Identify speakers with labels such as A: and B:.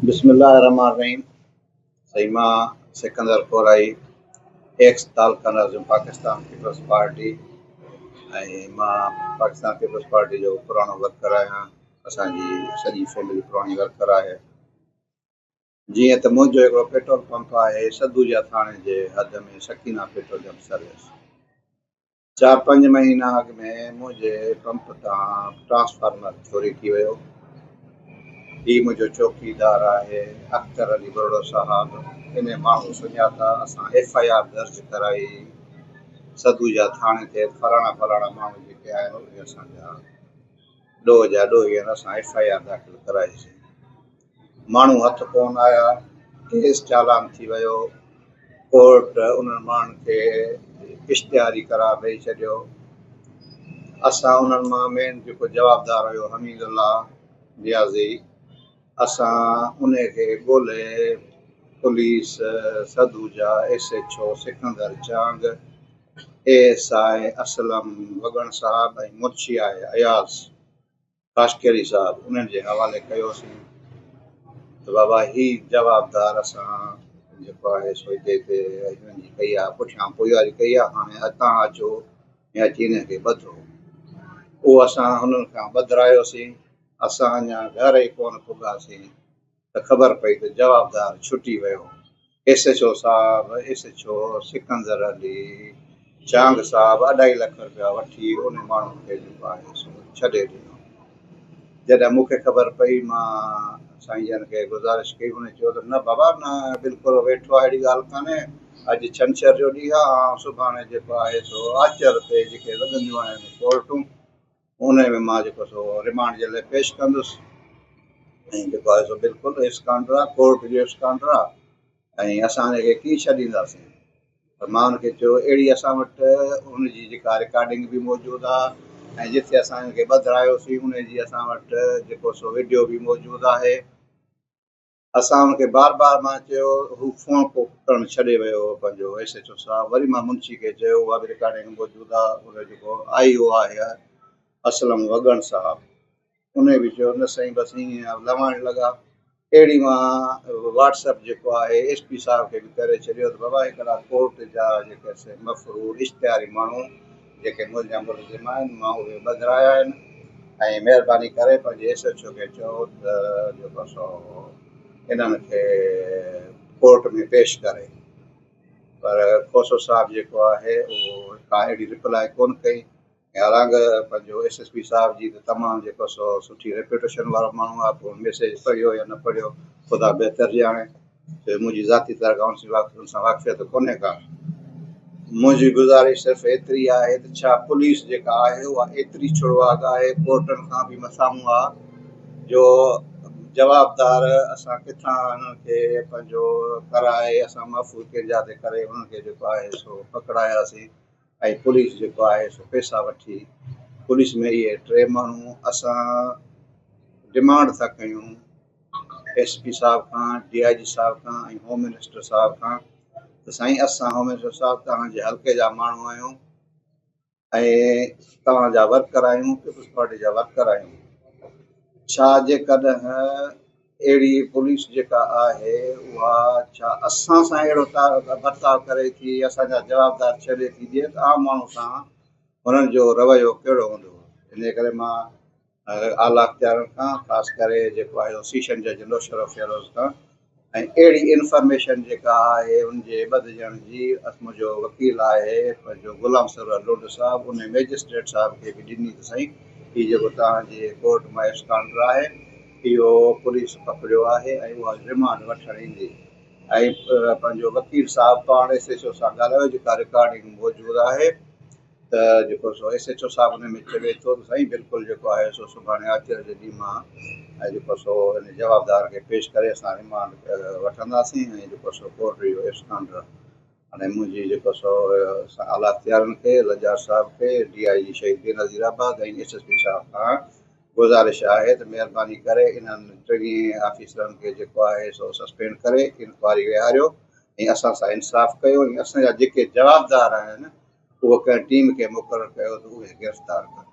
A: بسم الله الرحمٰن الرحيم سائين مان سڪندر ڪورائي ايڪس تعلقه ناظم پاڪستان پيپلز پارٽي ۽ مان پاڪستان پيپلز پارٽي جو پراڻو ورڪر آهيان اسان جي سڄي فيملي پراڻي ورڪر آهي جيئن ته منهنجو هڪڙو پيٽرول پمپ آهي سدوجا ٿاڻي جي حد ۾ سڪينا پيٽروليم سروس چار پنج مهينا اڳ ۾ منهنجي پمپ تان ٽرانسفارمر چوري ٿي ويو. هي منهنجو چوڪيدار آهي اختر علي ٻرڙو صاحب انهي ماڻهو سڃاتا اسان ايف I R درج ڪرائي سدوجا ٿاڻي تي فلاڻا فلاڻا ماڻهو جيڪي آهن اهي اسان جا ڏوهه جا ڏوهي آهن اسان ايف I R داخل ڪرائي سين. ماڻهو هٿ ڪونه آيا، ڪيس چالان ٿي ويو، ڪورٽ انهن ماڻهن کي اشتهاري قرار ڏئي ڇڏيو. اسان انهن مان مين جيڪو جوابدار هيو حميد الله نيازي اسان انهي کي ڳولي police Sadhuja S H O Sikandar Chang, A S I Aslam Wagan صاحب ۽ منشي آهي اياز. خاصخيلي صاحب انهن جي حوالي ڪيوسين ته بابا هي جوابدار اسان جيڪو آهي سو هتي هتي هنن جي ڪئي آهي پٺيان پوئواري ڪئي آهي هاڻي اتان اچو ۽ اچي هن کي ٻڌو. اهو اسان هنن کان ٻڌرايوسين اسان اڃا گهر ئي ڪونه پڳاسين ته خبر پئي ته جوابدار ڇٽي ويو. ايس ايڇ او صاحب، S H O Sikandar Ali Chang صاحب اڍائي لک رپيا وٺي ان ماڻهو کي جيڪو آهي سو ڇڏي ڏنو. جڏهن مون کي خبر پئي مان سائين جن کي گذارش ڪئي هن چيو ته نه بابا نه بلڪل ويٺو آهي اهڙي ڳالهه ڪانهي اڄ ڇنڇر جو ڏينهن آهي آئون سڀاڻي جيڪو آهي سو آچر تي جيڪي لڳنديون آهن ڪورٽون انهيء ۾ مان جيڪو سو رمانڊ جي لاء پيش ڪندس ۽ جيڪو آهي سو بلڪل ايسڪانڊر آهي ڪورٽ جو ايسڪانڊر آهي ۽ اسان ان کي ڪيئن ڇڏينداسين پر مان ان کي چيو اهڙي اسان وٽ ان جي جيڪا رڪارڊنگ به موجود آهي ۽ جتي اسان ان کي ٻڌرايوسين ان جي اسان وٽ جيڪو سو وڊيو به موجود آهي اسان ان کي بار بار مان چيو هو فون ڪرڻ ڇڏي ويو هو پنهنجو ايس ايڇ او صاحب وري مان منشي کي چيو اها به رڪارڊنگ موجود آ ان جو جيڪو آئي او آهي اسلم وڳڻ صاحب ان به چيو نه سائين بس ائين لوائڻ لڳا اهڙي مان واٽس اپ جيڪو آهي ايس پي صاحب کي به ڪري ڇڏيو ته بابا هڪڙا ڪورٽ جا جيڪي سي مفرور اشتهاري ماڻهو جيڪي منهنجا ملزم آهن مان اهي ٻڌرايا آهن ۽ مهرباني ڪري پنهنجي ايس ايڇ او کي چئو ته جيڪو سو انهن کي ڪورٽ ۾ پيش ڪري پر کوسو صاحب جيڪو آهي اهو ڪا اهڙي رپلائي ڪونه ڪئي ۽ حالانڪه پنهنجو ايس ايس پي صاحب جي ته تمام جيڪو سو سٺي ريپيوٽيشن وارو ماڻهو آهي پوء ميسيج پڙهيو يا نه پڙهيو خدا بهتر ڄاڻي. ڇو جو منهنجي ذاتي طرح کان ان سان واقفيت ڪونهي ڪا. منهنجي گذارش صرف ايتري آهي ته ڇا پوليس جيڪا آهي اها ايتري ڇڙواڳ آهي، ڪورٽن کان به مٿانهون آ جو جوابدار اسان ڪٿان انهن کي پنهنجو ڪرائي اسان محفوظ ڪنهن جاء تي ڪري انهن کي جيڪو آهي سو پڪڙاياسين ۽ پوليس جيڪو آهي سو پئسا وٺي پوليس ۾ اهي ٽي ماڻهو اسان ڊمانڊ ٿا ڪيون ايس پي صاحب کان، ڊي I جي صاحب کان ۽ هوم منسٽر صاحب کان ته سائين اسان هوم منسٽر صاحب توهان جي حلقي جا ماڻهو آهيون ۽ توهان جا ورڪر آهيون پيپلز پارٽي جا ورڪر آهيون ڇا جيڪڏهن اهڙي پوليس جيڪا آهي اها ڇا اسان سان اهڙو برتاء ڪري ٿي اسان جا جوابدار ڇڏي ٿي ڏئي ته عام ماڻهو سان هنن جو رويو ڪهڙو هوندو ان ڪري مان اعليٰ اختيارن کان خاص ڪري جيڪو آهي سيشن جج نوشهروفيروز کان ۽ اهڙي انفارميشن جيڪا آهي ان جي ٻڌجڻ جي منهنجو وڪيل آهي پنهنجو غلام سرور لنڊ صاحب ان مئجسٽريٽ صاحب کي به ڏني ته سائين هي جيڪو توهان جي ڪورٽ مان ابسڪانڊر آهي اهو پوليس پڪڙيو آهي ۽ اها رمانڊ وٺڻ ايندي ۽ پنهنجو وڪيل صاحب پاڻ ايس ايڇ او سان ڳالهايو جيڪا رڪارڊنگ موجود آهي ته جيڪو سو ايس ايڇ او صاحب ان ۾ چوي ٿو ته سائين بلڪل جيڪو آهي سو سڀاڻي آچر جي ڏينهن مان ۽ جيڪو سو ان جوابدار کي پيش ڪري اسان رمانڊ وٺنداسين ۽ جيڪو سو ڪورٽ جو ابسڪانڊر هاڻي منهنجي جيڪو سو اعليٰ اختيارن کي لنجار صاحب کي ڊي I جي شهيد بينظير آباد ۽ ايس ايس پي صاحب کان گذارش آهي ته مهرباني ڪري انهن ٽنهي آفيسرن کي جيڪو آهي سو سسپينڊ ڪري انڪوائري ويهاريو ۽ اسان سان انصاف ڪيو ۽ اسان جا جيڪي جوابدار آهن اهو ڪنهن ٽيم کي مقرر ڪيو ته اهي گرفتار ڪن.